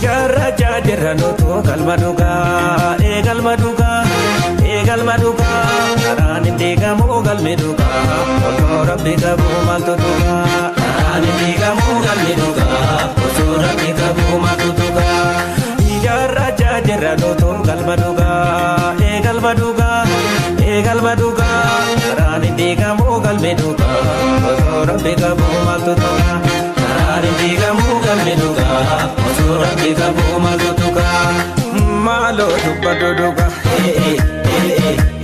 Ijaarrachaa jirra nutu galma dhugaa, ee galma dhugaa, ee galma dhugaa. Karaan hin diigamu galmi dhugaa, osoo Rabbi qabu maaltu dhugaa? Karaan hin diigamu galmi dhugaa, osoo Rabbi qabu maaltu dhugaa? Ijaarrachaa jirra nutu galma dhugaa, ee galma dhugaa, ee galma dhugaa. Karaan hin diigamu galmi dhugaa, osoo Rabbi qabu maaltu dhugaa? Karaan hin diigamu galmi dhugaa, osoo Rabbi qabu maaltu dhugaa? Maaloo dubbadhu dhugaa,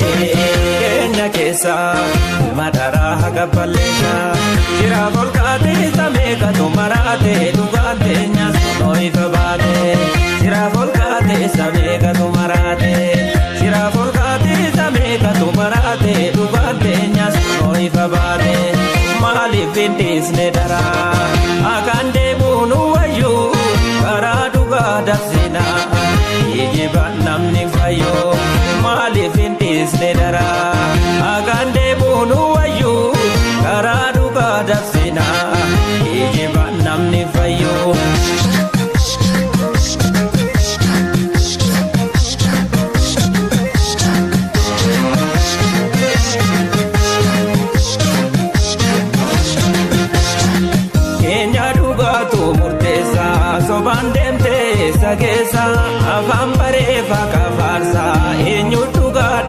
keenya keessa madaraa haga balleessa. Jira volkaatee sameekatu maraate, dhugaan teenya sunoo ifa baate. Jira volkaatee sameekatu maraate, jira volkaatee sameekatu maraate, dhugaan teenya sunoo ifa baate. Maaliif hin dhiisne daraa akaan deemuu nu wayyuu, karaa dhugaa dabsina geejjiba namni fayyoo. Maaliif hin dhiisne daraa akaan deemuu nu wayyuu, karaa dhugaa dabsina geejjiba namni fayyoo. Keenya dhugaatu murteessa, sobaan deemtee isa keessa afaan bareefa